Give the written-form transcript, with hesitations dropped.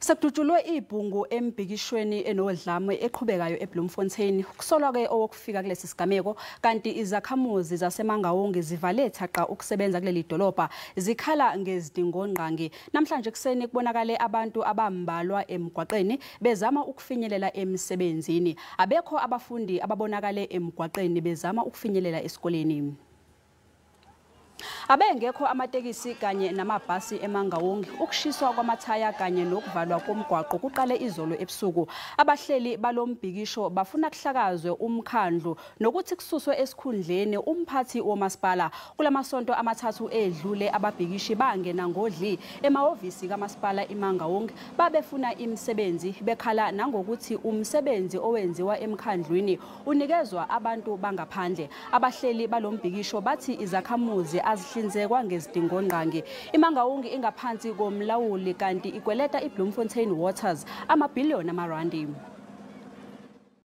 Sekudutshulwe ibhungu embhikishweni enodlame eqhubekayo eBloemfontein. Kusolwa-ke owokufika kulesi sigameko, kanti izakhamuzi zaseMangaung zivale thaqa ukusebenza kuleli dolobha, zikhala ngezidingongqangi. Namhlanje ekuseni kubonakale abantu abambalwa emgwaqeni bezama ukufinyelela emsebenzini. Abekho abafundi ababonakale emgwaqeni bezama ukufinyelela esikoleni. Abengekho amatekisi kanye namabhasi eMangaung. Ukushiswa kwamathaya kanye nokuvalwa komgwaqo kuqale izolo ebusuku. Abahleli balombhikisho bafuna kuhlakazwe umkhandlu nokuthi kususwe esikhundleni umphathi womasipala. Kulamasonto amathathu edlule ababhikishi bangena ngodli emahhovisi kamasipala iMangaung, babefuna imisebenzi, bekhala nangokuthi umsebenzi owenziwa emkhandlwini unikezwa abantu bangaphandle. Abahleli balombhikisho bathi izakhamuzi azihlinzekwa ngezidingongqangi. IMangaung ingaphansi komlawuli kanti ikweleta iBloemfontein Waters amabhiliyoni amarandi.